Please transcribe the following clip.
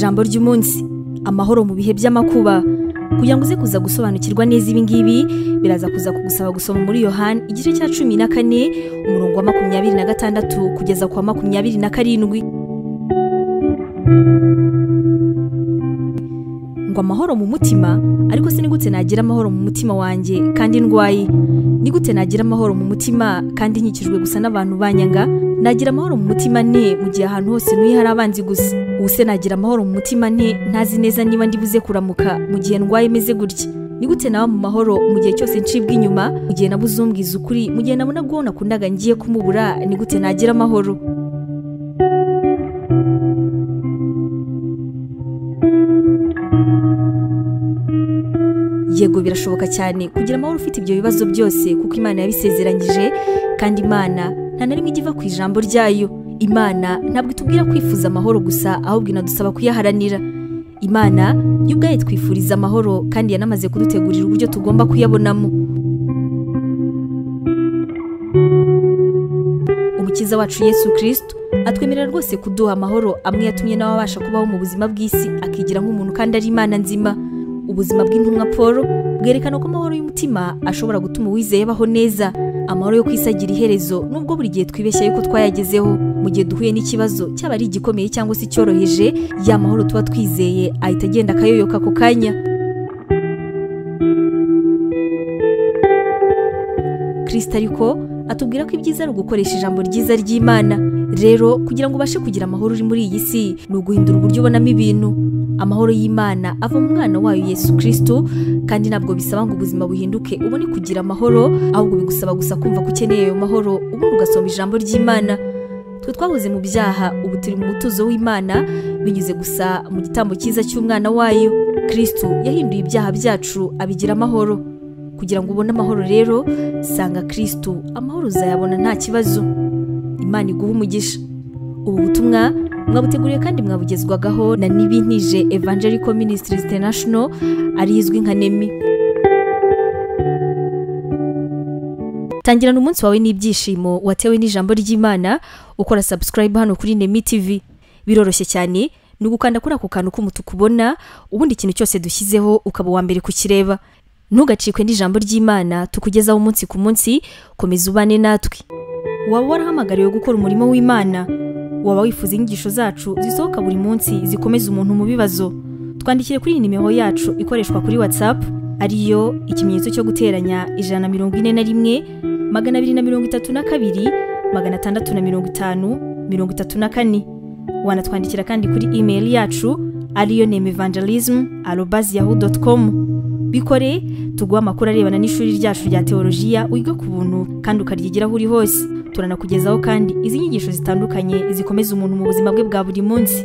Ijambo ry'umunsi, amahoro mu bihe by'amakuba. Kugira ngo uze kuza gusobanukirwa neza ibi ngibi, biraza kuza kugusaba gusoma muri Yohana igice cya 14 umurongo wa 26 kugeza kwa 27. Ngo amahoro mu mutima, ariko se ni gute nagira amahoro mu mutima wanjye kandi ndwaye? Ni gute nagira amahoro mu mutima kandi nkikijwe gusa n'abantu banyanga? Nagira amahoro mu mutima nte mu gihe ahantu hose ntuye hari abanzi gusa? Ubu se nagira amahoro mu mutima nte ntazi neza niba ndibuze kuramuka mu gihe ndwaye meze gutya? Ni gute naba mu mahoro mu gihe cyose ncibwa inyuma, mu gihe nabuze umbwiza ukuri, mu gihe nabona uwo nakundaga ngiye kumubura? Ni gute nagira amahoro? Yego, birashoboka cyane kugira amahoro ufite ibyo bibazo byose, kuko Imana yabisezeranyije, kandi Imana nta na rimwe igiva ku ijambo ryayo. Imana ntabwo itubwira kwifuza amahoro gusa, ahubwo inadusaba kuyaharanira. Imana yo ubwayo itwifuriza amahoro, kandi yanamaze kudutegurira uburyo tugomba kuyabonamo. Umukiza wacu Yesu Kristo atwemerera rwose kuduha amahoro amwe yatumye nawe abasha kubaho mu buzima bw'isi, akigira nk'umuntu kandi ari Imana nzima. Ubuzima bw'intumwa Paul bwerekana ko amahoro y'umutima ashobora gutuma uwizeye abaho neza. Amahoro yo kwisagira iherezo, nubwo buri gihe twibeshya yuko twayagezeho. Mu gihe duhuye n'ikibazo cyaba ari igikomeye cyangwa se icyoroheje, ya mahoro tuba twizeye ahita agenda akayoyoka ako kanya. Kristo ariko atubwira ko ibyiza ari ugukoresha ijambo ryiza ry'Imana. Rero kugira ngo ubashe kugira amahoro uri muri iyi si, ni uguhindura uburyo ubonamo ibintu. Amahoro y'Imana ava mu mwana wayo Yesu Kristo, kandi ntabwo bisaba ngo ubuzima buhinduke ubone kugira amahoro, ahubwo bigusaba gusa kumva ko ukeneye ayo mahoro, ubundi ugasoma ijambo ry'Imana. Twe twahoze mu byaha, ubu turi mu mutuzo w'Imana binyuze gusa mu gitambo cyiza cy'umwana wayo. Kristo yahinduye ibyaha byacu abigira amahoro. Kugira ngo ubone amahoro rero, sanga Kristo, amahoro uzayabona nta kibazo. Imana iguhe umugisha. Ubu butumwa mwabuteguriwe kandi mwabugezwagaho na Nibintije Evangelical Ministries International, ari izwi nka NEMI. Tangirana umunsi wawe n'ibyishimo watewe n'ijambo ry'Imana, ukora subscribe hano kuri NEMI TV. Biroroshye cyane, ni ugukanda kuri ako kantu k'umutuku ubona, ubundi ikintu cyose dushyizeho ukaba uwa mbere kukireba. Ntugacikwe n'ijambo ry'Imana tukugezaho umunsi ku munsi, komeza ubane natwe. Waba warahamagariwe gukora umurimo w'Imana? Waba wifuza inyigisho zacu zisohoka buri munsi zikomeza umuntu mu bibazo? Twandikire kuri iyi nimero yacu ikoreshwa kuri WhatsApp, ariyo ikimenyetso cyo guteranya 141 232 650 34. Wanatwandikira kandi kuri email yacu ariyo nemevangelism@yahoo.com. Bikore tuguha amakuru arebana n'ishuri ryacu rya teologiya wiga ku buntu kandi ukaryigiraho uri hose. Turanakugezaho kandi izi nyigisho zitandukanye zikomeza umuntu mu buzima bwe bwa buri munsi.